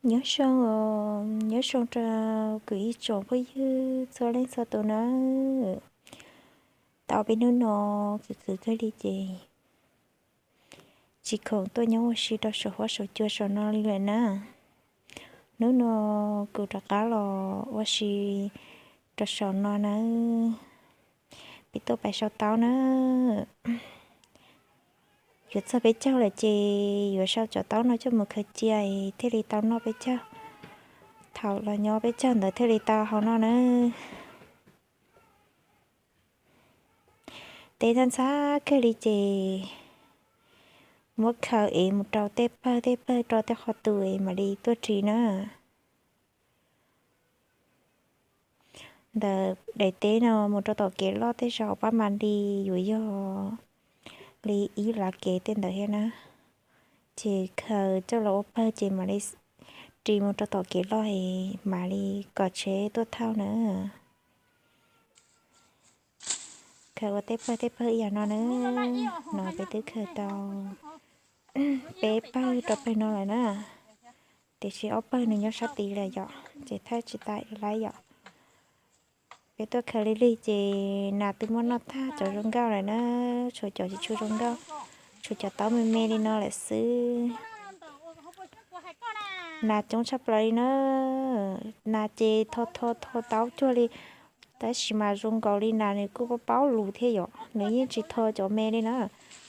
Nyob zoo, nyob zoo rau kwv ib tsoom phooj ywg txhua leej txhua tus nawb. Tau peb hnub no kwv kwv kawg li ces tsis khoom tuaj nyob ua si rau saum huab saum cua saum no li lawm na. Hnub no kuv rov qab los ua si rau saum no nawb. Peb tuaj pais sau taub na. Yuav txog peb caug lawm ces yuav sau cov taub no coj mus khaws cia thiaj li tau noj peb caug. Thaum los nyob peb caug ntawd thiaj li tau hau noj na. Teb ntxhab ntxhab kawg li ces muab khaws es mus rau tej pawg tej pawg rau tej qhov tus es mam li tuaj ris na. Ntawm daim teb no mus rau tom kev loj tej zaum pab mam li yuav yog li ib lav kev tej ntawd thiab na. Ces khaws coj los ua pawg ces mam li ris mus rau tom kev loj es mam li kom tsheb tuaj thauj na. Khaws ua tej pawg tej pawg ib yam no na. No peb twb khaws tau peb pawg rau pawg no lawm na. Tiam sis ob pawg nws nyob sab tid lawm yom, ces thaij tsis tau lawm yom. Peb tuaj khaws lig lig ces nas twb muab noj tag cov zoo nkauj lawm na, tshuav cov tsis tshua zoo nkauj, tshuav cov taub me me li no lawm xwb. Nas coob tshaj plaws li na, nas ces tho tho tho taub cuag li, tab sis mas zoo nkaus li nas nws kuj paub paub lus thiab yom, nws yeej tsis tho cov me li na,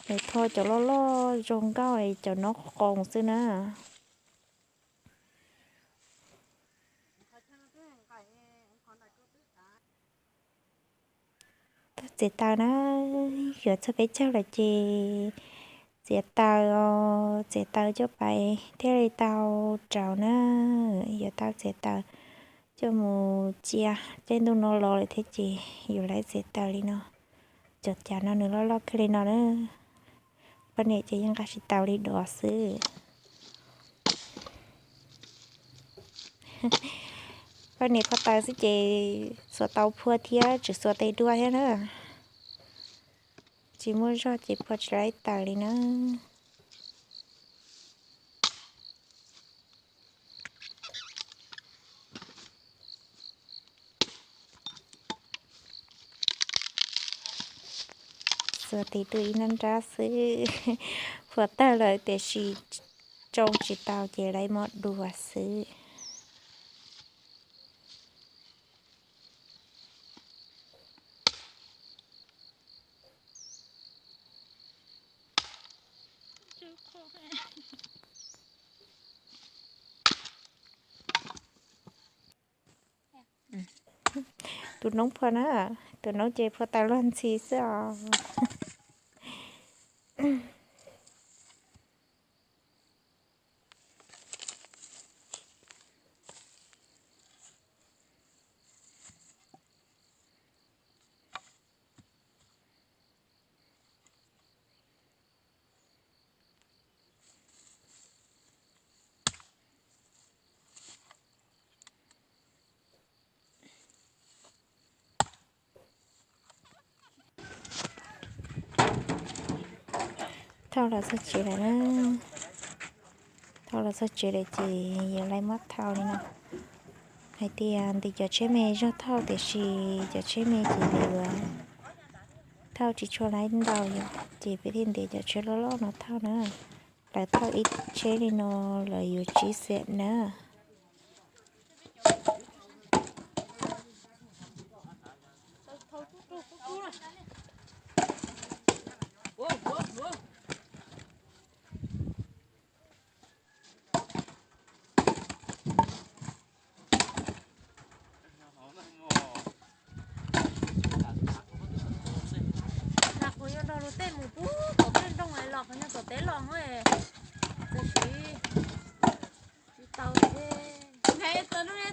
nws tho cov loj loj zoo nkauj cov noob qoos xwb na. Txiav taws na, yuav txog peb caug lawm ces txiav taws os, txiav taws coj pais thiaj li tau rauv na. Yuav tau txiav taws coj mus cia, tej ntuj no los lawm thiab ces yuav lawv txiav taws li no. Cov cas no nws loj loj kawg li no na. Poj niam ces yeej nqa tsis tau li dov xwb. Poj niam phua taws xwb ces xuas tau phua thiab tsis xuas tes dua thiab na. Tsis muaj zog ces phua tsis laib taws li na. Xuas tes dua ib nrab nrab xwb. Phua tawg lawm tiam sis tsoo tsis tau ces laib muab dua xwb. Tus noob phua na, tus noob ces phua taws luag ntxhi xwb os. Thauj los txog tsev lawm na. Thauj los txog tsev lawm ces yuav laib muab thau li no. Hais tias ntim cov tsheb me zog thauj tiam sis cov tsheb me ces lawv yuav thauj tsis tshua laib ntau yom, ces peb thiaj ntim cov tsheb loj loj no thauj na. Lawv thauj ib tsheb li no lawv yuav tsib xiam na. Qhov yog nrog luag tej mus pub tom tej nroog los qhov yog tom teb los, tiam sis tsis tau thiab. Tom nroog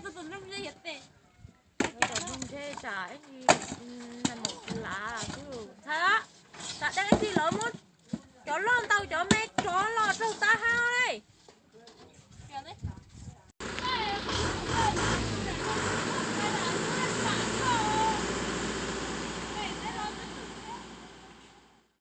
ntshe tsam ib ntsis maum lav xwb. Tsam dej ib ntsis lawv muab